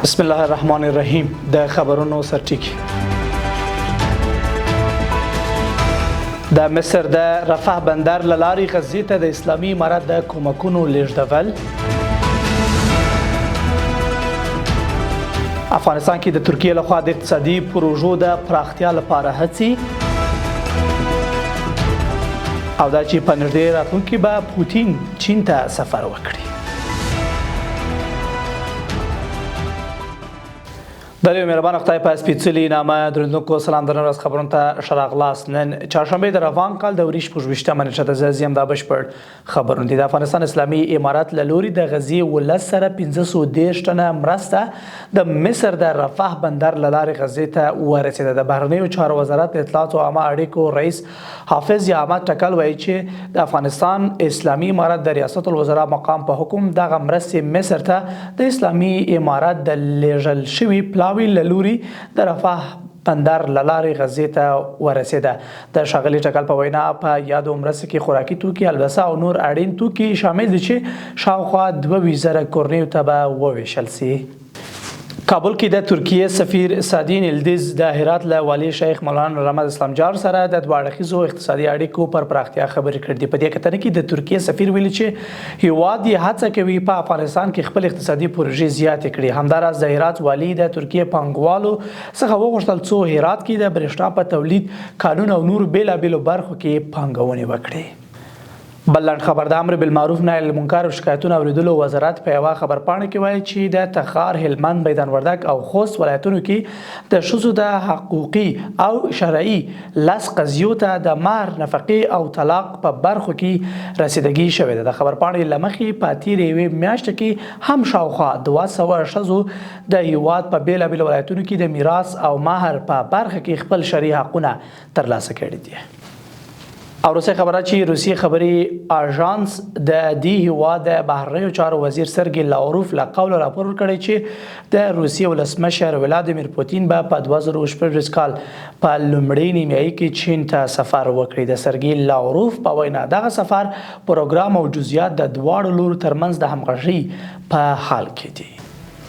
بسم الله الرحمن الرحیم. د خبرونو سرټکی: د مصر د رفح بندر له لارې غزې ته د اسلامي امارت د کومکونو لیږدول. افغانستان کې د ترکیې لخوا د اقتصادي پروژو د پراختیا لپاره هڅې، او دا چې په نږدې راتلونکي به پوتین چین ته سفر وکړي. د لوی مهربان خدای په سپېڅلي نامه درندونکو سلام، درنو ورځ خبرونو ته ښه راغلاست. نن چهارشنبه د روان کال د وري 26مه نېټه ده. زه زیم، دا بشپړ خبرونه دي. د افغانستان اسلامي امارت له لوري د غزې ولس سره 530 ټنه مرسته د مصر د رفح بندر له لارې غزې ته ورسېده. د بهرنیو چارو وزارت د اطلاعاتو او عامه اړیکو رئیس حافظ احمد ټکل وایي چې د افغانستان اسلامي امارت د ریاست الوزرا مقام په حکم دغه مرستې مصر ته د اسلامي امارت د لیږل شوي پلاوي له لوري د رفح بندر له لارې غزې ته ورسېده. د ښاغلي ټکل په وینا، په یادو مرستو کې خوراکي توکي، البسه او نور اړین توکي شامل دي چې شاوخوا 22,000 کورنیو ته به وویشل شي. کابل کې د ترکیې سفیر سادین الدیز د هرات له والي شیخ مولانا نورمحمد اسلام جار سره د دوه اړخیزو اقتصادي اړیکو پر پراختیا خبرې کړې دي. په دې کتنه کې د ترکیې سفیر ویلي چې هیواد یې هڅه کوي په افغانستان کې خپل اقتصادي پروژې زیاتې کړي. همداراز د هرات والي د ترکیې پانګوالو څخه وغوښتل څو هرات کې د برېښنا په تولید، کانونو او نورو بېلابېلو برخو کې پانګونې وکړي. بل لنډ خبر: د امر بالمعروف نهی عن المنکر او شکایتونو اوریدلو وزارت په یوه خبرپاڼه کې وایي چې د تخار، هلمند، میدان وردګ او خوست ولایتونو کې د ښځو د حقوقي او شرعي 10 قضیو ته د مهر، نفقې او طلاق په برخو کې رسیدګي شوې ده. د خبرپاڼې له مخې، په تېرې یوې میاشت کې هم شاوخوا 200 ښځو د هیواد په بېلابېلو ولایتونو کې د میراث او مهر په برخه کې خپل شرعي حقونه ترلاسه کړي دي. او وروستۍ خبره چې روسیې خبري آژانس د دې هیواد د بهرنیو چارو وزیر سرګي لاوروف له قوله راپور ورکړی چې د روسیې ولسمشر ولادیمیر پوتین به په 2026 کال په لومړۍ نیمایي کې چین ته سفر وکړي. د سرګي لاوروف په وینا، دغه سفر پروګرام او جزئیات د دواړو لورو ترمنځ د همغږۍ په حال کې دي.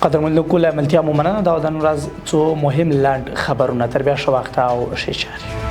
قدرمن لیدونکو، له ملتیا مو مننه. دا د نن ورځ څو مهم لنډ خبرونه. تر بیا ښه وخت او ښې چارې.